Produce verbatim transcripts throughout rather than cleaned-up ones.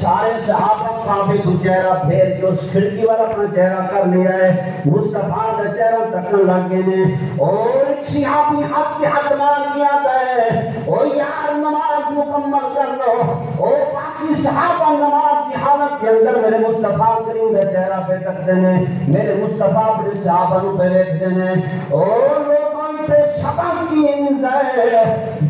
سارے صحابہ کعبے توں چہرہ پھیر کے اس کھڑکی ول اپݨا چہرہ کر لیا ہے۔ مصطفیٰ دا چہرہ تکݨ لڳ ڳئے نے۔ او ہک صحابی ہتھ تے ہتھ مار کے آندا ہے، او یار، نماز مکمل کر لو۔ او باقی صحابہ نماز دی حالت دے اندر میرے مصطفیٰ کریم دا چہرہ پئے تکدے نے، میرے مصطفیٰ اپݨے صحابہ نوں پئے ویکھدے نے۔ او لوکاں، تے سبق کی ہوندا ہے؟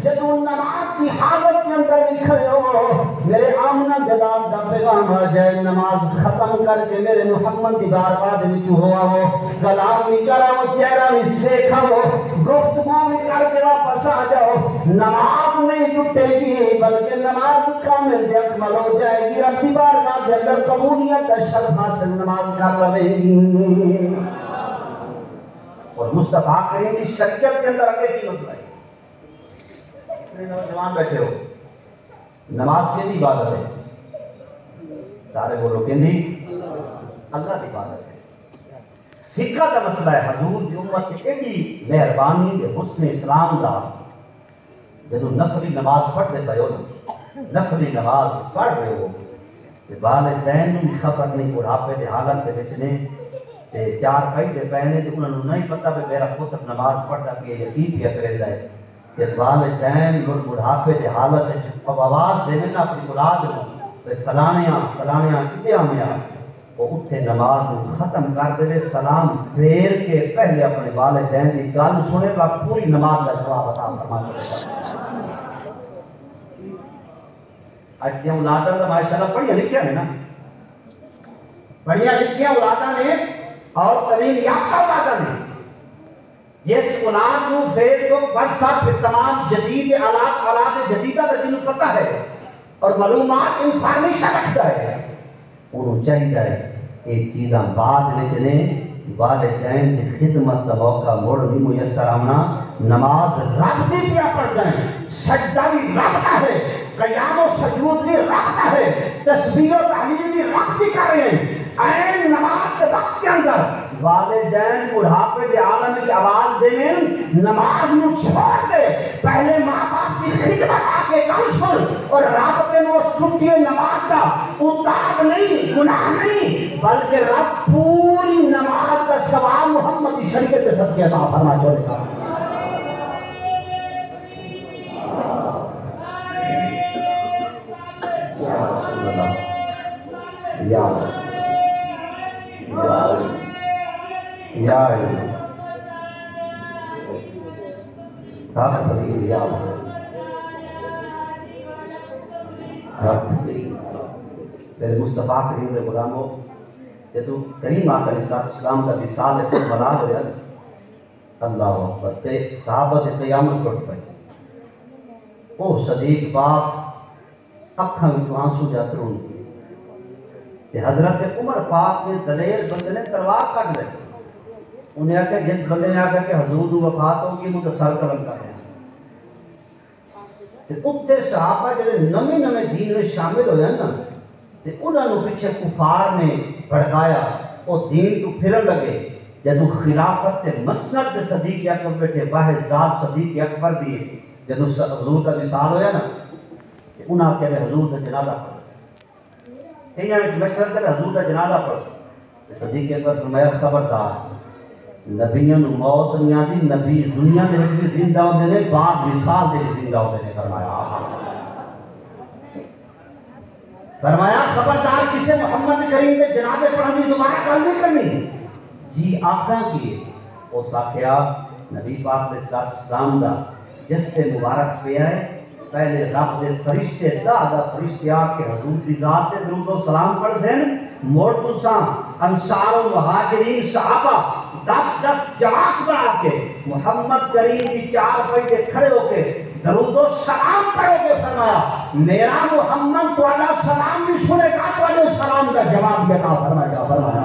جدوں نماز دی حالت دے اندر وی کھڑے ہو، میرے آمنہ دلال دا پیغام آ جائے، نماز ختم کر کے میرے محمد دی بارگاہ دے وچ ہو آؤ، کلام وی کر آؤ، چہرہ وی دیکھ آؤ، گفتگو وی کر کے واپس آ جاؤ۔ نماز نہیں ٹٹے گی، بلکہ نماز کامل تے اکمل ہو جائے گی۔ رب دی بارگاہ دے اندر قبولیت دا شرف حاصل نماز کر لوے گی۔ اور مصطفیٰ کریم دی شریعت دے اندر اڳے کی مسئلہ ہے؟ اتنے نوجوان بیٹھے ہو، نماز کیندی عبادت ہے؟ سارے بولو، کیندی؟ اللہ دی عبادت ہے۔ فقہ دا مسئلہ ہے، حضور دی امت تے ایݙی مہربانی تے حسن اسلام دا، جدوں نفلی نماز پڑھدے پئے ہو نا، نفلی نماز پڑھ رہے ہو، تے والدین نوں وی خبر نہیں، بڑھاپے دے حالت دے وچ نے، تے چارپائی تے پئے نے، تے انہاں نوں نہیں پتہ کہ میرا پتر نماز پڑھدا پیا یا کی پیا کریندا ہے۔ تے والدین مڑ بڑھاپے دے حالت وچ آواز ݙیون نا اپݨی اولاد نوں، تے فلاݨیاں، فلاݨیاں کتھے آمیا، او اتھے نماز نوں ختم کر ݙیوے، سلام پھیر کے پہلے اپݨے والدین دی ڳالھ سݨے، تاں پوری نماز دا ثواب عطا فرما ݙیوے۔ اڄ دیاں اولاداں تاں ماشاءاللہ پڑھیاں لکھیاں نے نا، پڑھیاں لکھیاں اولاداں نے اور تعلیم یافتہ اولاداں نے۔ جس اولاد نوں فیس بک، واٹس ایپ تے تمام جدید آلات، آلات جدیدہ دا جنوں پتہ ہے اور معلومات، انفارمیشن رکھدا ہے، اونوں چاہیدا ہے اے چیزاں بعد وچ نے، والدین دی خدمت دا موقع مڑ وی میسر آوݨا۔ نماز رب دی پیا پڑھدا ہے، سجدہ وی رب دا ہے، قیام و سجود وی رب دا ہے، تسبیح و تحلیل وی رب دی کر رہے ہیں۔ عین نماز دے وقت کے اندر والدین بڑھاپے دے عالم وچ آواز ݙیون، نماز نوں چھوڑ دے، پہلے ماں باپ دی خدمت آ کے ڳل سݨ، اور رب تینوں اس چھٹی نماز دا اتاب نہیں، گناہ نہیں، بلکہ رب پوری نماز دا ثواب محمد دی شریعت دے صدقے عطا فرما چھوڑے گا۔ یا رسول اللہ۔ یا رسول اللہ۔ یا رسول اللہ۔ حق فقیر یا رسول اللہ۔ حق فقیر۔ میرے مصطفیٰ کریم دے غلامو، جدوں کریم آقا علیہ الصلوۃ والسلام دا وصال کربلا ہویا، اللہ اکبر، تے صحابہ دی قیامت ٹوٹ پئی۔ او صدیق پاک اکھاں وچوں آنسو دے اتروں، تے حضرت عمر پاک نے دلیر بندے نے تلوار کڈھ لئی۔ انہیں آکھیا، جس بندے نے آکھیا کہ حضور نوں وفات ہو گئی، میں تو سر قلم کر رہا۔ تے اتھے صحابہ جڑے نویں نویں دین وچ شامل ہوئے نا، تے انہاں نوں پچھے کفار نے بھڑکایا، او دین توں پھرن لگے۔ جدوں خلافت تے مسند تے صدیق اکبر بیٹھے، واہ ذات صدیق اکبر دی ہے۔ جدوں س-، حضور دا وصال ہویا نا، تے انہاں آکھیا، میں حضور دا جنازہ پڑھو۔ کئیاں وچ مشرق تے حضور دا جنازہ پڑھو۔ تے صدیق اکبر فرمایا، خبردار، نبیاں نوں موت نہیں آندی، نبی دنیا دے وچ بھی زندہ ہوندے نے، بعد وصال دے بھی زندہ ہوندے نے۔ فرمایا، فرمایا، خبردار، کسے محمد کریم دے جنازے پڑھن دی دوبارہ گل نہیں کرنی۔ جی آکھاں کی ہے؟ اس آکھیا، نبی پاک دے سر اسلام دا جستے مبارک پیا ہے، پہلے رب دے فرشتے، دہ دہ فرشتے آ کے حضور دی ذات تے درود و سلام پڑھسن، مڑ تساں انصار و مہاجرین صحابہ دس دس جماعت بنا کے محمد کریم دی چارپائی تے کھڑے ہو کے درود و سلام پڑھو گے۔ فرمایا، میرا محمد تہاڈا سلام بھی سنے گا، تہاڈے سلام دا جواب بھی عطا فرمائے گا۔ فرمایا،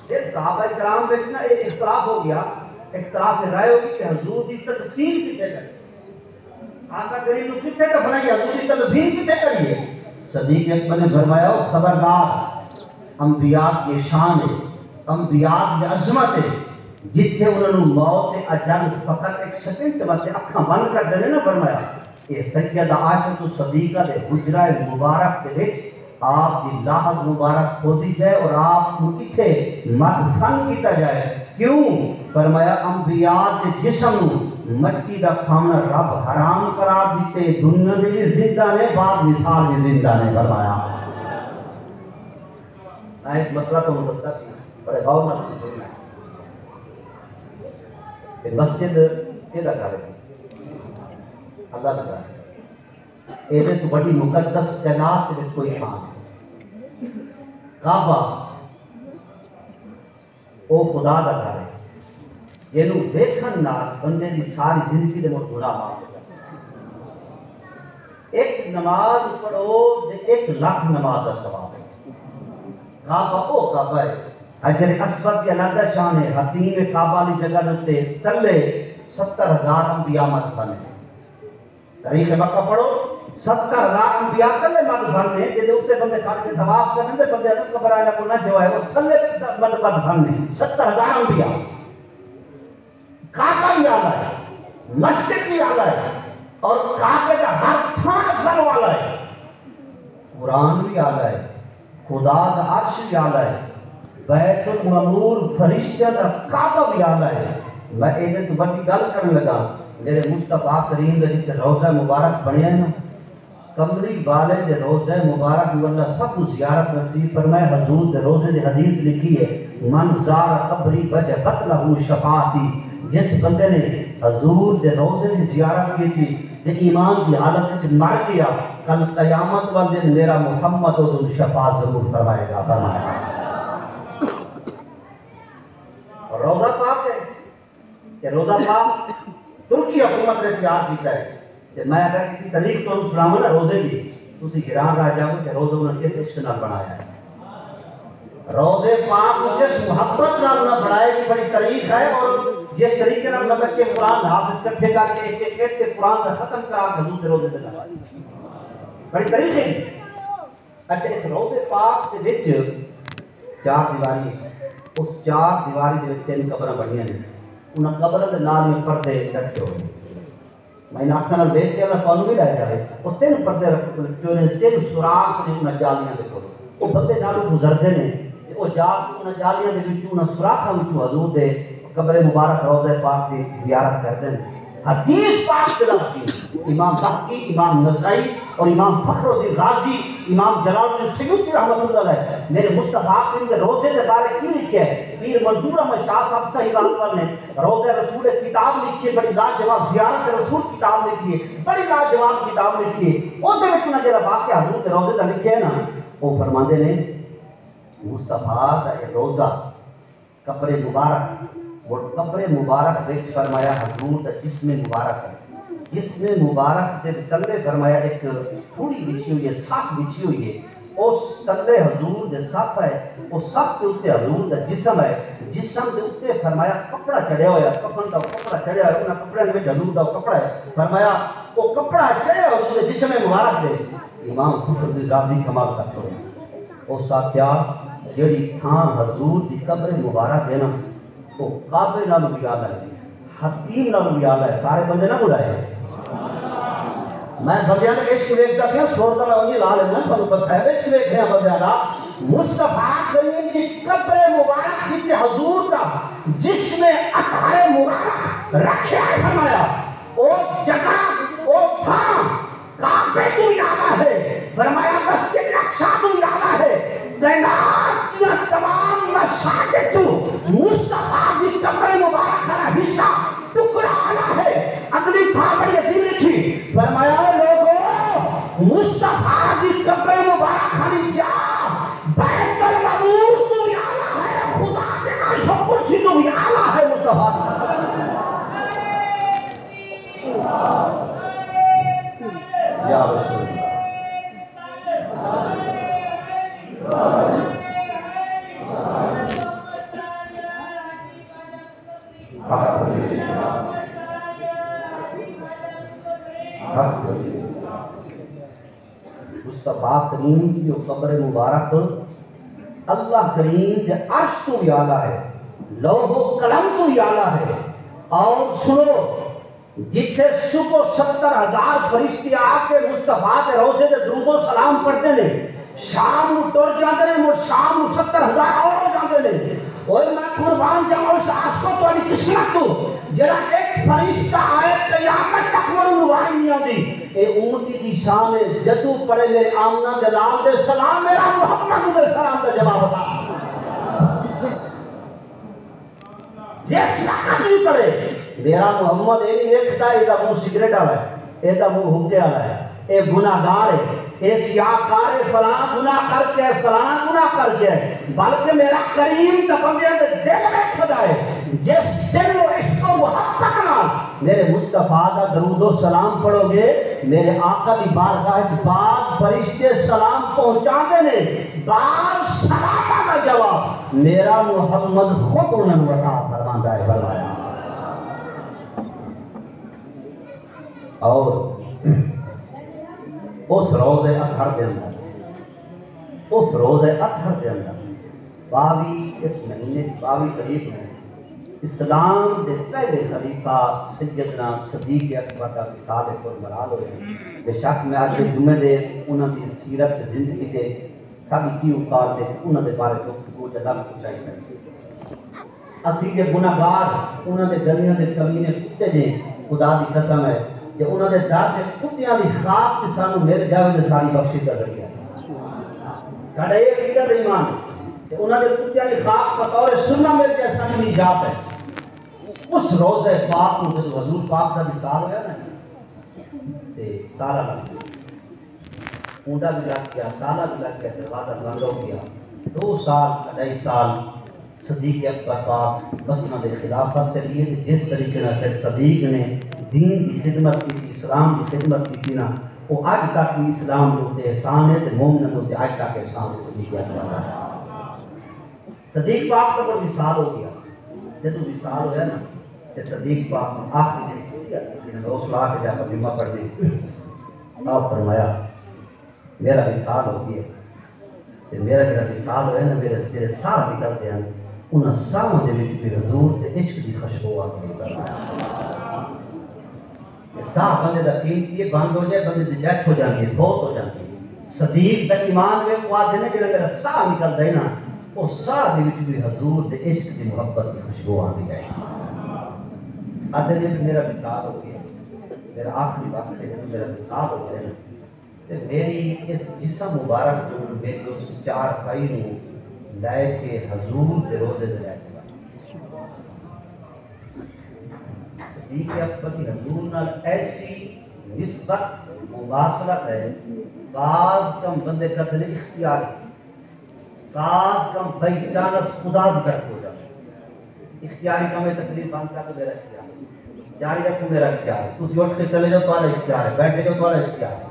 پھر صحابہ کرام وچ نا ایہ اختلاف ہو گیا، اختلاف رائے ہو گئی کہ حضور دی تدفین کتھے کریں؟ آقا کریم نوں کتھے دفنائیے؟ حضور دی تدفین کتھے کریے؟ صدیق اکبر نے فرمایا، او خبردار، انبیاء دی شان ہے، انبیاء دی عظمت ہے، جتھے انہاں نوں موت اجل فقط ایک سیکنڈ واسطے اکھاں بند کر دینے نا، فرمایا، کہ سیدہ عائشہ الصدیقہ دے حجرہ مبارک دے وچ آپ دی لاحد مبارک کھودی جائے اور آپ کوں اتھے مدفن کیتا جائے۔ کیوں؟ فرمایا، انبیاء دے جسم نوں مٹی دا کھاوݨا رب حرام قرار ݙتے، دنیا دے وی زندہ نے، بعد مثال وی زندہ نے۔ فرمایا، میں ایک مسئلہ تہاݙے نال ݙسدا پیاں، بڑے غور نال سݨنا ہے۔ کہ مسجد کیہدا گھر ہے؟ اللہ دا گھر ہے۔ ایندے توں وݙی مقدس کائنات دے وچ کوئی تھاں نہیں۔ کعبہ او خدا دا گھر ہے، جینوں ویکھݨ نال بندے دی ساری زندگی دے مڑ گناہ معاف ہو جاندے۔ ایک نماز پڑھو تے ایک لکھ نماز دا ثواب ہے۔ کعبہ او کعبہ ہے، حجر اسود دی علیحدہ شان ہے، حطیم کعبہ والی جگہ دے اتے تلے ستر ہزار انبیاء مدفن ہیں۔ تاریخ مکہ پڑھو، ستر ہزار انبیاء تلے مدفن نے، جیندے اتے بندے کھڑ کے طواف کرن تے بندے آکھن قبر آلیاں کوں نہ چوائے، او تلے مد-، مدفن نے، ستر ہزار انبیاء۔ کعبہ وی آلہ ہے، مسجد وی آلہ ہے، اور کعبے دا ہر تھاں اثر والا ہے۔ قرآن وی آلہ ہے، خدا دا عرش وی آلہ ہے، بیت المعمور فرشتیاں دا کعبہ وی آلہ ہے۔ میں ایندے توں وݙی ڳالھ کرݨ لڳا، میرے مصطفیٰ کریم دے وچ روضہ مبارک بݨیا ہے نا، کملی والے دے روضہ مبارک نوں اللہ سب کوں زیارت نصیب فرمائے۔ حضور دے روضے دی حدیث لکھی ہے، من زار قبری وجبت لہ شفاعتی، جس بندے نے حضور دے روضے دی زیارت کیتی تے ایمان دی حالت وچ مر ڳیا، کل قیامت والے دن میرا محمد اودوں شفاعت ضرور فرمائے گا۔ فرمایا، روضہ پاک ہے، کہ روضہ پاک ترکی حکومت نے تیار کیتا ہے۔ تے میں اگر کسی تاریخ تہاݙے سݨاواں نا روضے دی، تسی حیران رہ جاؤ کہ روضہ انہاں کس عشق نال بݨایا ہے۔ روضے پاک کوں جس محبت نال انہاں بݨایا، دی بڑی تاریخ ہے، اور جس طریقے نال انہاں بچے قرآن حافظ کٹھے کر کے ایک ایک ایک کے قرآن دا ختم کرا کے حضور دے روضے تے لگا، بڑی تاریخ ہے۔ اچھا، اس روضے پاک دے وچ چار دیواری ہے۔ اس چار دیواری دے وچ تین قبراں بݨیاں نے۔ انہاں قبراں دے نال میں پردے لٹکے ہوئے۔ میں انہاں اکھاں نال ویکھ کے اللہ تہاݙے وی لے جاوے۔ او تین پردے لٹکے ہوئے نے، تین سوراخ نے انہاں جالیاں دے کول۔ او بندے نالوں گزردے نے تے او جا کے انہاں جالیاں دے وچوں، انہاں سوراخاں وچوں حضور دے قبر مبارک روضہ پاک دی زیارت کردے نے۔ حدیث پاک دے نال، امام بہقی، امام نسائی اور امام فخر الدین رازی، امام جلال الدین سیوطی رحمۃ اللہ علیہ میرے مصطفیٰ کریم دے روضے دے بارے کی لکھیا ہے؟ پیر منظور احمد شاہ صاحب صحیح بات پر نے روضہ رسول کتاب لکھی ہے، بڑی لاجواب زیارت رسول کتاب لکھی ہے، بڑی لاجواب کتاب لکھی ہے۔ اس دے وچ انہاں جڑا واقعہ حضور دے روضے دا لکھیا ہے نا، وہ فرماندے نے، مصطفیٰ دا یہ روضہ قبر مبارک، مڑ قبر مبارک وچ فرمایا حضور دا جسم مبارک ہے۔ جسم مبارک دے تلے فرمایا ایک تھوڑی بچھی ہوئی ہے، صف بچھی ہوئی ہے۔ اس تلے حضور دے صف ہے، اس صف دے اُتے حضور دا جسم ہے۔ جسم دے اُتے فرمایا کپڑا چڑھیا ہویا، کفن دا کپڑا چڑھیا ہویا، انہاں کپڑیاں دے وچ حضور دا کپڑا ہے۔ فرمایا، او کپڑا چڑھیا حضور دے جسم مبارک دے۔ امام فخر الدین رازی کمال کر چھوڑے۔ اس آکھیا، جیڑھی تھاں حضور دی قبر مبارک ہے نا، او کعبے نال وی اعلیٰ ہے، حطیم نال وی اعلیٰ ہے۔ سارے بندے نہ ٻلائے۔ میں بندیاں دے عشق ویکھدا پیاں، سر دا میں اونجی لا لینا، تہاݙوں پتہ ہے عشق ویکھدے آں بندیاں دا۔ مصطفیٰ کریم دی قبر مبارک وچ حضور دا جسم اطہر مبارک رکھیا ہے۔ فرمایا، او جگہ، او تھاں کعبے توں وی اعلیٰ ہے۔ فرمایا، مسجد اقصیٰ توں وی اعلیٰ ہے۔ کائنات دیاں تمام مساجد توں مصطفیٰ دی قبر مبارک والا حصہ، ٹکڑا، اعلیٰ ہے۔ اڳلی تھاں بڑی عظیم لکھی۔ فرمایا، اے لوگو، مصطفیٰ دی قبر مبارک والی جا بیت المعمور توں وی اعلیٰ ہے، خدا دے عرش و کرسی توں وی اعلیٰ ہے مصطفیٰ۔ یا رسول اللہ۔ مصطفیٰ کریم دی قبر مبارک اللہ کریم دے عرش توں وی اعلیٰ ہے، لوح و قلم توں وی اعلیٰ ہے۔ اور سنو، جتھے صبح ستر ہزار فرشتے آ کے مصطفیٰ دے روضے تے درود و سلام پڑھدے نے، شام نوں ٹر جاندے نے، مڑ شام نوں ستر ہزار اور ہو جاندے نے۔ اوئے میں قربان جاواں اس آسکو تہاݙی قسمت توں، جیڑھا ہک فرشتہ آئے قیامت تک مڑ اونوں واری نہیں آندی۔ اے امتی دی شان ہے، جدوں پڑھے میرے آمنہ دے لال دے سلام، میرا محمد دے سلام دا جواب ادا۔ جس وقت وی پڑھے، میرا محمد اے نہیں ویکھدا، ایندا منہ سگریٹ والا ہے، ایندا منہ حقے والا ہے، اے گناہگار ہے، اے سیاہ کار ہے، فلاں گناہ کر کے، فلاں گناہ کر کے، بلکہ میرا کریم تاں بندیاں دے دل ویکھدا ہے۔ جس دل و عشق و محبت نال میرے مصطفیٰ دا درود و سلام پڑھو گے، میرے آقا دی بارگاہ وچ بعض فرشتے سلام پہنچاندے نے، بعض سلاماں دا جواب میرا محمد خود انہاں نوں عطا فرماندا ہے۔ فرمایا، اور اس روضہ اطہر دے اندر، اس روضہ اطہر دے اندر باوی، اس مہینے دی باوی تاریخ نوں اسلام دے پہلے خلیفہ سیدنا صدیق اکبر دا وصال قرب مرال ہویا۔ بے شک میں اڄ دے جمعے دے انہاں دی سیرت تے زندگی دے ساݙی کی اوقات ہے، انہاں دے بارے گفتگو تے لفظ اچائی کریں۔ اسی جے گناہگار، انہاں دے گلیاں دے کمینے کتے جے خدا دی قسم ہے، جے انہاں دے در دے کتیاں دی خاک وی سانوں مل جاوے تے ساݙی بخشش دا ذریعہ ہے۔ ساݙا اے عقیدہ تے ایمان ہے۔ تے انہاں دے کتیاں دی خاک بطور سرمہ مل جائے، ساݙی نجات ہے۔ اس روضہ پاک نوں جدوں حضور پاک دا وصال ہویا نا، تے تالا لڳ ڳیا۔ کونڈا وی لڳ ڳیا، تالا وی لڳ ڳیا، دروازہ بند ہو ڳیا۔ ݙو سال، اڈھائی سال صدیق اکبر پاک مسند خلافت تے ریہے، تے جس طریقے نال پھر صدیق نے دین دی خدمت کیتی، اسلام دی خدمت کیتی نا، او اڄ تک وی اسلام دے اتے احسان ہے تے مومناں دے اتے اڄ تک احسان ہے صدیق اکبر دا۔ صدیق پاک دا کوئی وصال ہو ڳیا۔ جدوں وصال ہویا نا، تے صدیق پاک نوں آخری جڑی کتی آتی سی نا، او سݨا کے جا کے جمعہ پڑھدے۔ آپ فرمایا، میرا وصال ہو ڳیا۔ تے میرا جڑا وصال ہویا نا، میرے جڑے ساہ نکلدے ہن، انہاں ساہاں دے وچ وی حضور دے عشق دی خوشبو آندی ہے۔ ساہ بندے دا قیمتی ہے، بند ہو جائے، بندے دی ڈیتھ ہو جاندی ہے، فوت ہو جاندی ہے۔ صدیق دا ایمان وے، او آہدے نے جڑا میرا ساہ نکلدا ہے نا، او ساہ دے وچ وی حضور دے عشق دی محبت دی خوشبو آندی ہے۔ آہدے نے میرا وصال ہو ڳیا، میرا آخری وقت ہے، میرا وصال ہو ڳیا نا۔ تے میری اس جسم مبارک نوں، میری اس چارپائی نوں لے کے حضور دے روضے تے لے کے ونڄ۔ صدیق اکبر دی حضور نال ایسی نسبت، مواصلت ہے، بعض کم بندے کردے نے اختیاری، بعض کم بائی چانس خدا دی طرف ہو جاندے۔ اختیاری کم ہے، تقریر بند کر دو، میرا اختیار ہے۔ جاری رکھو، میرا اختیار ہے۔ تسی اٹھ کے چلے جاؤ، تہاݙا اختیار ہے۔ بیٹھے جاؤ، تہاݙا اختیار ہے۔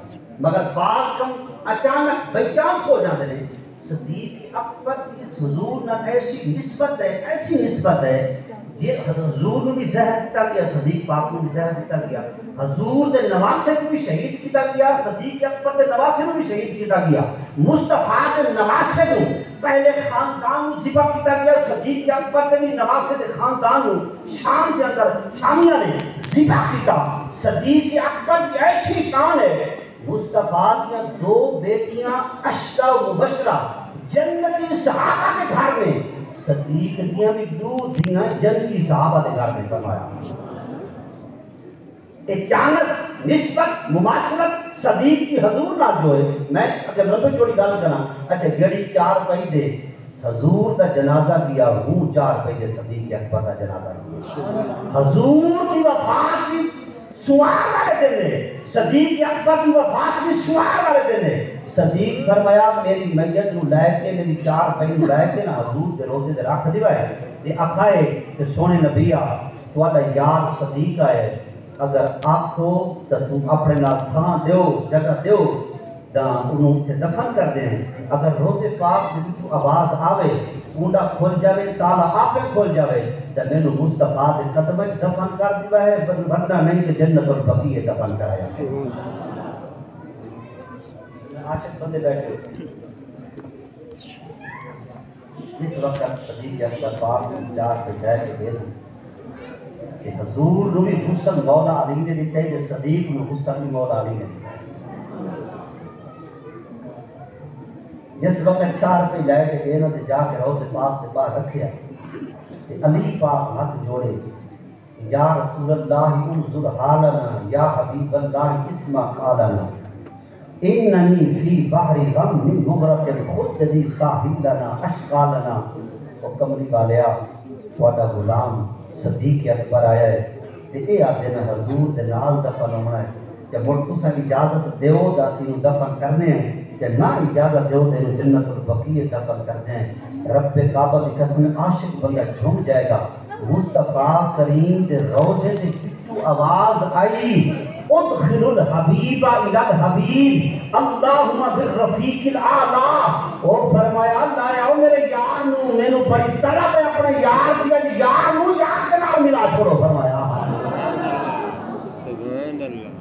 مگر بعض کم اچانک بائی چانس ہو جاندے نے۔ صدیق اکبر دی اس حضور نال ایسی نسبت ہے، ایسی نسبت ہے، جے حضور نوں وی زہر ݙتا ڳیا، صدیق پاک نوں وی زہر ݙتا ڳیا، حضور دے نواسے کوں وی شہید کیتا ڳیا، صدیق اکبر دے نواسے کوں وی شہید کیتا ڳیا، مصطفیٰ دے نواسے کوں، پہلے خاندان نوں ذبح کیتا ڳیا، صدیق اکبر دے وی نواسے دے خاندان نوں شام دے اندر شامیاں نے ذبح کیتا۔ صدیق اکبر دی ایسی شان ہے، مصطفیٰ دیاں دو بیٹیاں عشرہ مبشرہ جنتی صحابہ دے گھر نے، صدیق دیاں وی ݙو دھیاں جنتی صحابہ دے گھر نے۔ فرمایا، اے چانس، نسبت، مماثلت صدیق دی حضور نال جو ہے، میں اگر لمبی چوڑی ڳالھ کراں، اچھا، جیڑھی چارپائی دے حضور دا جنازہ ڳیا، ہوں چارپائی دے صدیق اکبر دا جنازہ ڳیا۔ حضور دی وفات وی سوار والے دن ہے، صدیق اکبر دی وفات وی سوار والے دن ہے۔ صدیق فرمایا، میری میت نوں لے کے، میری چارپائی نوں لے کے نا حضور دے روضے تے رکھ ݙیوائے۔ تے آکھائے کہ سوہݨے نبی آ، تہاݙا یار صدیق آئے، اگر آکھو تاں توں اپݨے نال تھاں ݙیو، جگہ ݙیو، تاں اونوں اتھے دفن کر ݙیویں۔ اگر روضے پاک دے وچوں آواز آوے، کونڈا کھل جاوے، تالا آپے کھل جاوے، تاں مینوں مصطفیٰ دے قدماں وچ دفن کر ݙیوائے، ورنہ نہیں تے جنت البقیع دفن کرایا۔ عاشق بندے بیٹھے ہوئے۔ جس وقت صدیق اکبر پاک نوں چارپائی ݙے کے ݙے ݙتی، تے حضور نوں وی حسن مولا علی نے ݙتا ہے تے صدیق نوں حسن وی مولا علی نے ݙتا ہے۔ جس وقت چار پئی لے کے ڳئے نا تے جا کے روضے پاک دے ٻاہر رکھیا تے علی پاک ہتھ جوڑے، یا رسول اللہ انظر حالنا، یا حبیب اللہ اسمع قالنا، اننی فی بحر غم مغرق، خذ بی ساحلنا اشغالنا۔ او کملی والیا، تہاݙا غلام صدیق اکبر آیا ہے تے اے آہدے میں حضور دے نال دفن ہووݨا ہے، تے مڑ تساں اجازت ݙیو تاں اسی اینوں دفن کرنے ہیں، تے نہ اجازت ݙیو تاں اینوں جنت البقیع دفن کرنے ہیں۔ رب کعبہ دی قسم، عاشق بندہ جھم جائے گا۔ مصطفیٰ کریم دے روضے دے وچوں آواز آئی، ادخل الحبیب الی الحبیب، اللہم بالرفیق الاعلی۔ او فرمایا، لایا او میرے یار نوں، مینوں بڑی طلب ہے اپنے یار دی، اڄ یار نوں یار دے نال ملا چھوڑو، فرمایا۔ سبحان اللہ۔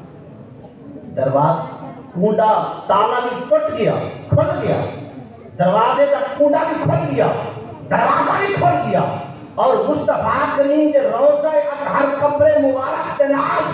دروازہ، کنڈا، تالا وی ٹوٹ ڳیا، کھل ڳیا۔ دروازے دا کنڈا وی کھل ڳیا، دروازہ وی کھل ڳیا۔ اور مصطفیٰ کریم دے روضہ اطہر، قبر مبارک دے نال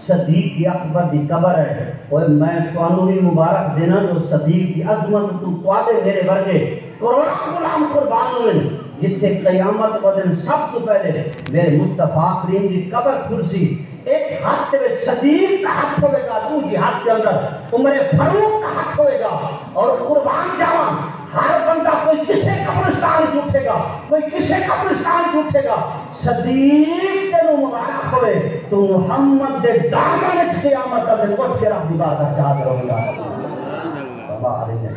صدیق اکبر دی قبر ہے۔ اوئے، میں تانوں وی مبارک ݙینا جو صدیق دی عظمت توں تہاݙے میرے ورگے کروڑاں غلام قربان ہوون۔ جتھے قیامت والے ݙینہ سب توں پہلے میرے مصطفیٰ کریم دی قبر کھلسی، ہک ہتھ دے وچ صدیق دا ہتھ ہووے گا، ݙوجھے ہتھ دے اندر عمر فاروق دا ہتھ ہووے گا، اور قربان جاواں، ہر بندہ کوئی کسے قبرستان وچ اٹھے گا، کوئی کسے قبرستان وچ اٹھے گا۔ صدیق تینوں مبارک ہووے، توں محمد دے دامن وچ قیامت دے دن اٹھ کے رب دی بارگاہ وچ حاضر ہوویں گا۔ بابا علی نے